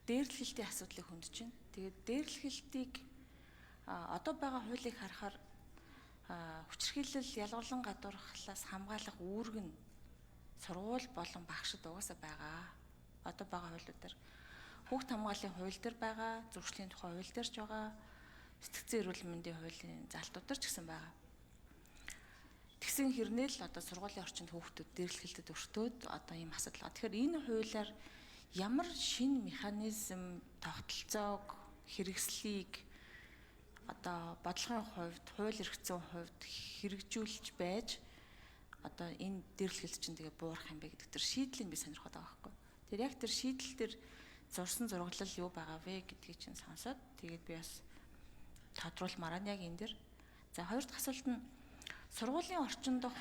Дээрлэхэлтийн асуудлыг хөндөж байна. Тэгээд дээрлэхэлтийг одоо байгаа хуулийг харахаар хүчирхийлэл, ялгуурлан гадуурхлаас хамгаалах үүрэг нь сургууль болон багшид угаасаа байгаа. Одоо байгаа хуулиудаар хүүхд хамгааллын хууль дээр байгаа, зуршлын тухай хууль дээр ч байгаа, сэтгцэн эрүүл мэндийн хуулийн залтууд дээр ч гэсэн байгаа. Тэгсэн хэрнээ л одоо сургуулийн орчинд хүүхдүүд дээрлэхэлтэд өртөөд одоо ийм асуудал байгаа. Тэгэхээр энэ хуулиар ямар шинэ механизм, тогтолцоог, хэрэгслийг одоо бодлогын хувьд, хууль эрх зүйн хувьд хэрэгжүүлж байж одоо энэ дээрлэхэлт чинь тэгээ буурах юм бэ гэдэг тэр шийдлийг би сонирхоод байгаа байхгүй. Тэр яг тэр шийдэл дээр зурсан зураглал юу байгаа вэ гэдгийг чинь сонсоод тэгээд би бас тодруулмаар нь яг энэ дэр. За, хоёр дахь асуулт нь сургуулийн орчин дох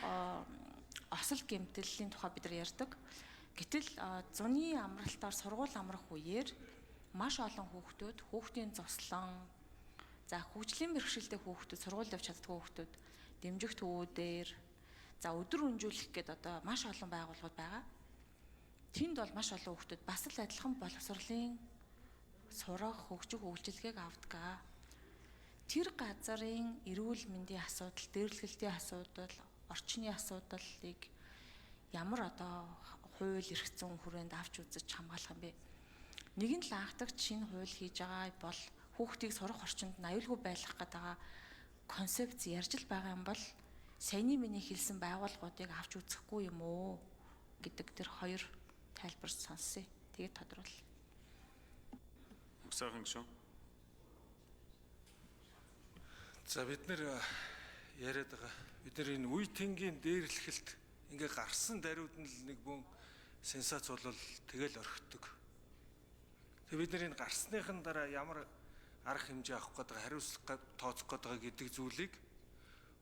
осол гэмтэлийн тухай бид нар ярьдаг. Гэтэл зуны амралтаар сургууль амрах үеэр маш олон хүүхдүүд хүүхдийн зуслан, за, хөгжлийн бэрхшээлтэй хүүхдүүд, сургууль явж чаддгүй хүүхдүүд дэмжих төвүүдээр, за, өдөр өнжүүлэх гээд одоо маш олон байгууллагууд байгаа. Тэнд бол маш олон хүүхдүүд бас л адилхан боловсролын сурах, хөгжих үйлчилгээг авдаг. Тэр газрын эрүүл мэндийн асуудал, дээрлэхэлтийн асуудал, орчны асуудлыг ямар одоо хууль эрх зүйн хүрээнд авч үзэж хамгаалах юм бэ? Нэг нь л анхдагч шинэ хууль хийж байгаа бол хүүхдийг сурах орчинд нь аюулгүй байлгах гэдэг концепц ярьж л байгаа юм бол саяны миний хэлсэн байгууллагуудыг авч үзэхгүй юм уу гэдэг тэр хоёр тайлбар сонсъё. Тэгээд тодруул. Сайхан гишүүн. За, бид нэр яриад байгаа. Бид нар энэ үе тэнгийн дээрлэхэлт ингээ гарсан даруйд нь л нэг бөөн сенсац бол тэгэл орхидог. Тэгээ бид нар энэ гарсныхан дараа ямар арга хэмжээ авах гээд байгаа, хариуцлага тооцох гээд байгаа гэдэг зүйлийг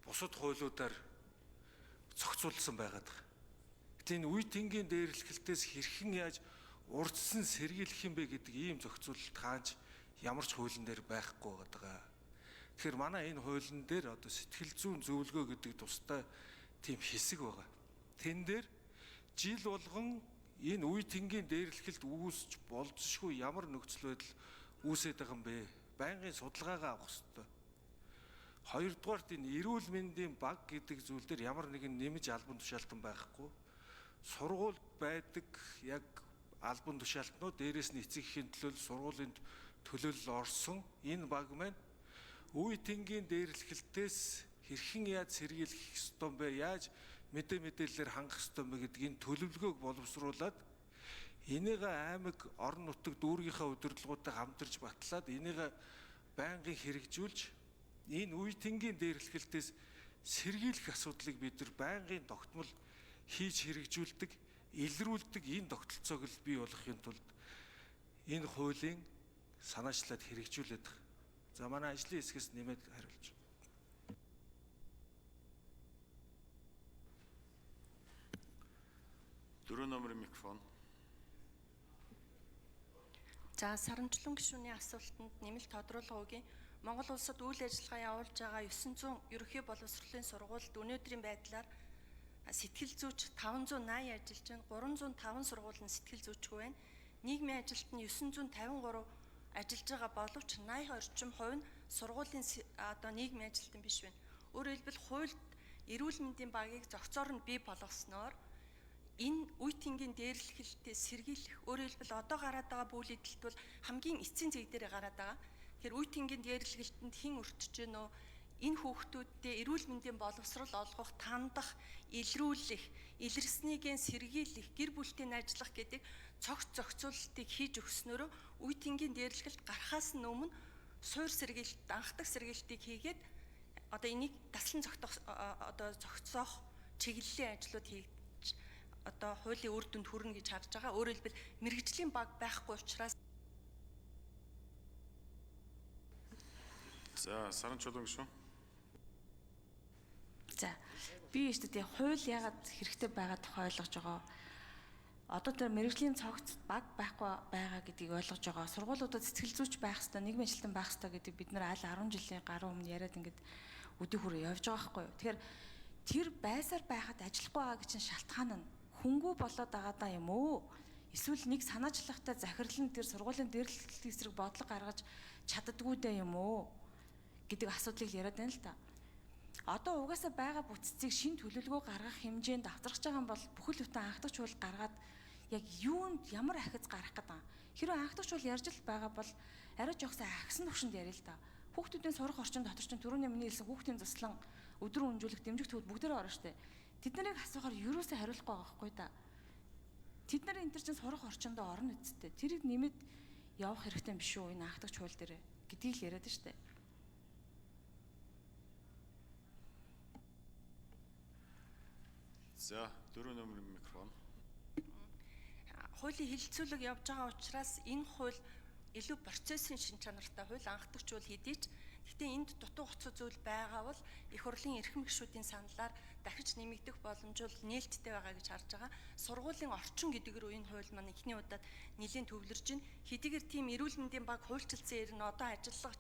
бусад хуулиудаар зохицуулсан байгаад байгаа. Гэтэл энэ үе тэнгийн дээрлэхэлтээс хэрхэн яаж урдсан сэргийлэх юм бэ гэдэг ийм зохицуулалт хаанч ямар ч хуулийн дээр байхгүй байгаа. Тэгэхээр манай энэ хуулийн дээр одоо сэтгэл зүйн зөвлөгөө гэдэг тустай тийм хэсэг байгаа. Тэн дээр жил болгон энэ үе тэнгийн дээрлэхэлт үүсч болзошгүй ямар нөхцөл байдал үүсээд байгаа юм бэ? Байнгын судалгаагаа авах хэрэгтэй. Хоёрдугаарт энэ эрүүл мэндийн баг гэдэг зүйл дээр ямар нэгэн нэмж албан тушаалтан байхгүй. Сургуульд байдаг яг албан тушаалтнууд дээрээс нь эцэг эхийн төлөөлөл, сургуулийн төлөөлөл орсон энэ баг маань үе тэнгийн дээрлэхэлтээс хэрхэн яаж сэргийлэх ёстой юм бэ? Яаж мэдээллээр хангах ёстой юм бэ гэдгийг энэ төлөвлөгөөг боловсруулад энийг аймаг, орон нутаг дүүргийнхаа удирдлагуудтай хамтарч батлаад энийг байнгын хэрэгжүүлж энэ үе тэнгийн дээрлэхэлтээс сэргийлэх асуудлыг бид нар байнгын тогтмол хийж хэрэгжүүлдэг, илрүүлдэг энэ тогтолцоог л бий болгохын тулд энэ хуулийн санаачлаад хэрэгжүүлээд байгаа. За, манай ажлын хэсгээс нэмээд хариулж. Дөрөв номерын микрофон. За, Саранчлан гишүүний асуултанд нэмэлт тодруулга өгье. Монгол улсад үйл ажиллагаа явуулж байгаа 900 ерөнхий боловсролын сургуульд өнөөдрийн байдлаар сэтгэл зүйч 580 ажиллаж байна. 305 сургууль нь сэтгэл зүйчгүй байна. Нийгмийн ажилт нь 953 ажиллаж байгаа боловч 80 орчим хувь нь сургуулийн одоо нийгмийн ажилтан биш байна. Өөрөөр хэлбэл, хуульд эрүүл мэндийн багийг зохицоор нь бий болгосноор энэ үе тэнгийн дээрлэхэлтээ сэргийлэх, өөрөөр хэлбэл, одоо гараад байгаа бүлэдэлт бол хамгийн эцсийн зэг дээр гараад байгаа. Тэгэхээр үе тэнгийн дээрлэхэлтэнд хэн өртөж гэнэ үү? Энэ хүүхдүүддээ эрүүл мэндийн боловсрол олгох, тандах, илрүүлэх, илэрснийг сэргийлэх, гэр бүлтэй ажиллах гэдэг цогц зохицуулалтыг хийж өгснөөрөө үе тэнгийн дээрлэхэлт гарахаас нь өмнө суур сэргийлэлт, анхдаг сэргийлтийг хийгээд одоо энийг таслан зогтох, одоо зохицоох чиглэлийн ажлууд хийгдэж одоо хуулийн үр дүнд хүрнэ гэж харж байгаа. Өөрөөр хэлбэл, мэргэжлийн баг байхгүй учраас. За, Саран Чулуун гишүүн. За, би шүү дээ, хууль яагаад хэрэгтэй байгаа тухай ойлгож байгаа. Одоо тэр мэргэжлийн цогц баг байхгүй байгаа гэдгийг ойлгож байгаа. Сургуулиудад сэтгэл зүйч байх хэвээр, нийгмийн ажилтан байх хэвээр гэдэг бид нар аль 10 жилийн гаруй өмнө яриад ингээд өдөө хүрээ явж байгаа байхгүй юу. Тэгэхээр тэр байсаар байхад ажиллахгүй байгаа гэж чинь шалтгаан нь хөнгүү болоод байгаа даа юм уу? Эсвэл нэг санаачлагтай захирал нь тэр сургуулийн дээрлэлтийн эсрэг бодлого гаргаж чаддаггүй дээ юм уу гэдэг асуудлыг л яриад байна л та. Одоо угаасаа байгаа бүтцийг шин төлөвлөгөө гаргах хэмжээнд авчрах байгаа юм бол бүхэл бүтэн анхдагч хууль гаргаад яг юунд ямар ахиц гарах гэдэг юм. Хэрвээ анхдагч хууль ярьж л байгаа бол арай жоохсон ахисан төвшөнд яриа л та. Хүүхдүүдийн сурах орчин дотор чинь түрүүний миний хэлсэн хүүхдийн туслан өдөр өнжүүлэх дэмжих төвд бүгдээрээ орно штэ. Тэд нарыг асуухаар юусоо хариулахгүй байгаа байхгүй та. Тэд нар энэ төр чинь сурах орчиндөө орно үсттэй. Тэрийг нэмэд явах хэрэгтэй юм биш үү энэ анхдагч хууль дээр гэдгийг л яриад штэ. За, 4 номерын микрофон. Хуулийн хэлэлцүүлэг явж байгаа учраас энэ хууль илүү процессын шин чанартай хууль, анхдагч хууль хэдий ч гэхдээ энд дутуу гоцоо зүйл байгаа бол их хурлын эрхэм гишүүдийн саналаар дахиж нэмэгдэх боломж бол нээлттэй байгаа гэж харж байгаа. Сургуулийн орчин гэдэг рүү энэ хууль маань эхний удаад нэлийн төвлөрж байна. Хэдийгээр тийм эрүүл мэндийн баг хуульчилсан ер нь одоо ажиллах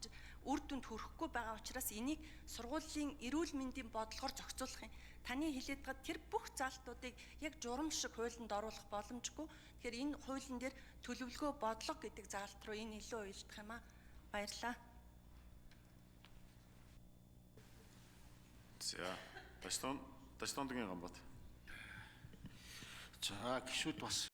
үр дүнд хүрэхгүй байгаа учраас энийг сургуулийн эрүүл мэндийн бодлогоор зохицуулах юм. Таны хэлээд байгаа тэр бүх залтуудыг яг журам шиг хуулинд оруулах боломжгүй. Тэгэхээр энэ хуулийн дээр төлөвлөгөө бодлого гэдэг заалт руу энэ илүү уялдах юм аа. Баярлалаа. За, Дашдондгийн Ганбат. За гişүүд бас